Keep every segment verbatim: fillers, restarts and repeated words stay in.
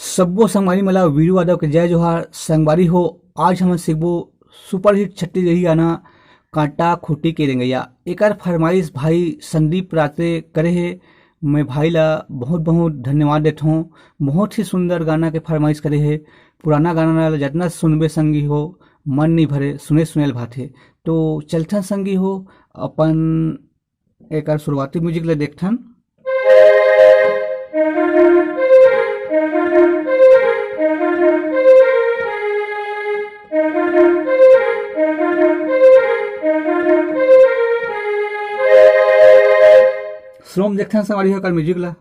सब्बो संगवारी मन ला वीरू यादव के जय जोहार। संगवारी हो, आज हमन सीखबो सुपरहिट छत्तीसगढ़ी गाना कांटा खूंटी के रेंगइया। एकर फरमाइश भाई संदीप रात्रे करे हे। मैं भाई ला बहुत बहुत धन्यवाद देथों, बहुत ही सुंदर गाना के फरमाइश करे हे। पुराना गाना ला जतना सुनबे संगी हो, मन नहीं भरे, सुने सुने ल भाथे। तो चलथन संगी हो, अपन एकर शुरुआती म्यूजिक ला देखथन। स्लो में देखथन संगवारी हो एकर म्यूजिक ला।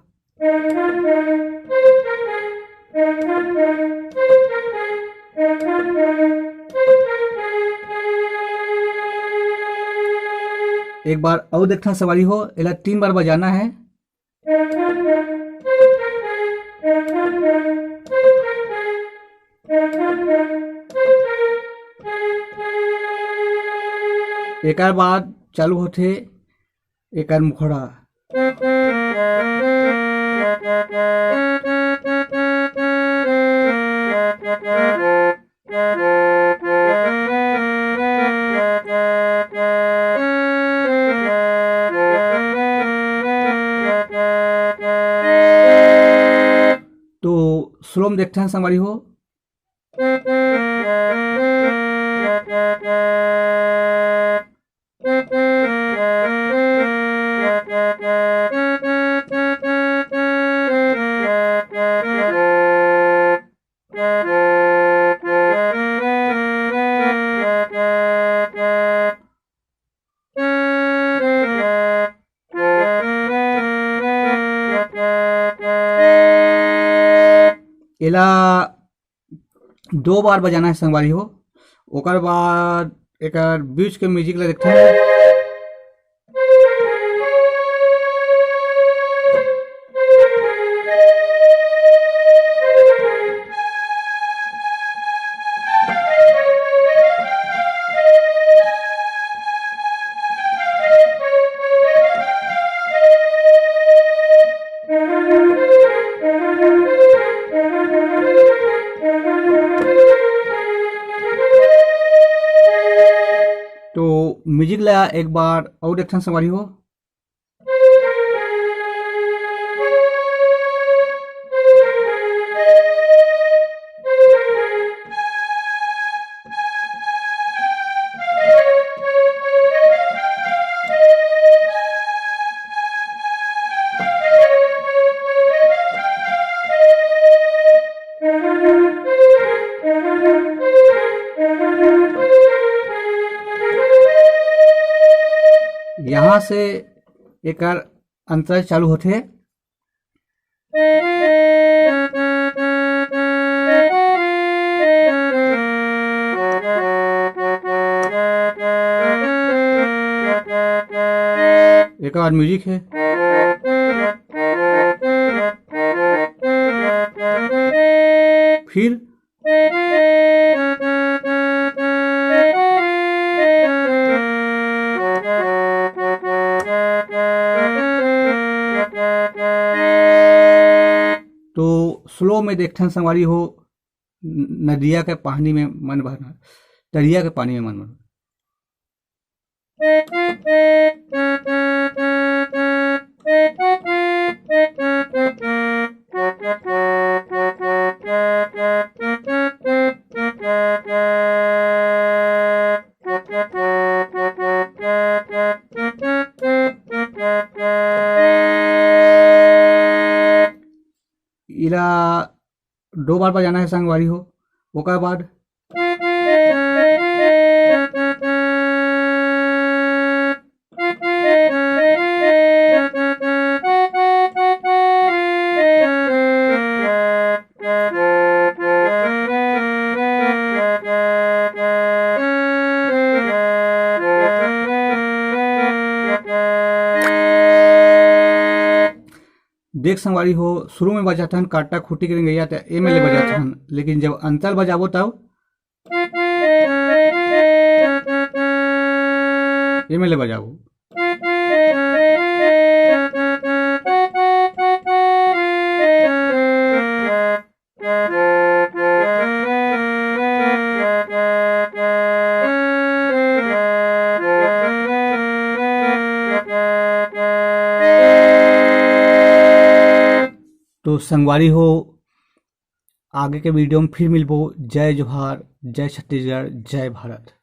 एक बार अउ देखथन संगवारी हो, एला तीन बार बजाना है। एकर बाद चालू होथे एकर मुखड़ा। तो स्लो में देखथन संगवारी हो। एला दो बार बजाना है संगवारी हो। ओकर बाद एकर बीच के म्यूजिक ला देखथन। तो म्यूजिक ला एक बार अउ देखथन संगवारी हो। यहाँ से एकर अंतर चालू होथे। एकर बाद म्यूजिक है। फिर तो स्लो में देखथन संगवारी हो, न-, नदिया के पानी में मन बहना, दरिया के पानी में मन बहना। इला दो बार बजाना है संगवारी हो। ओकर बाद देख संगवारी हो, शुरू में बजाथन कांटा खूंटी के रेंगइया, त ए में ले बजाथन, लेकिन जब अंतर बजाबो तब ए में ले बजाबो। तो संगवारी हो, आगे के वीडियो में फिर मिलबो। जय जोहार, जय छत्तीसगढ़, जय भारत।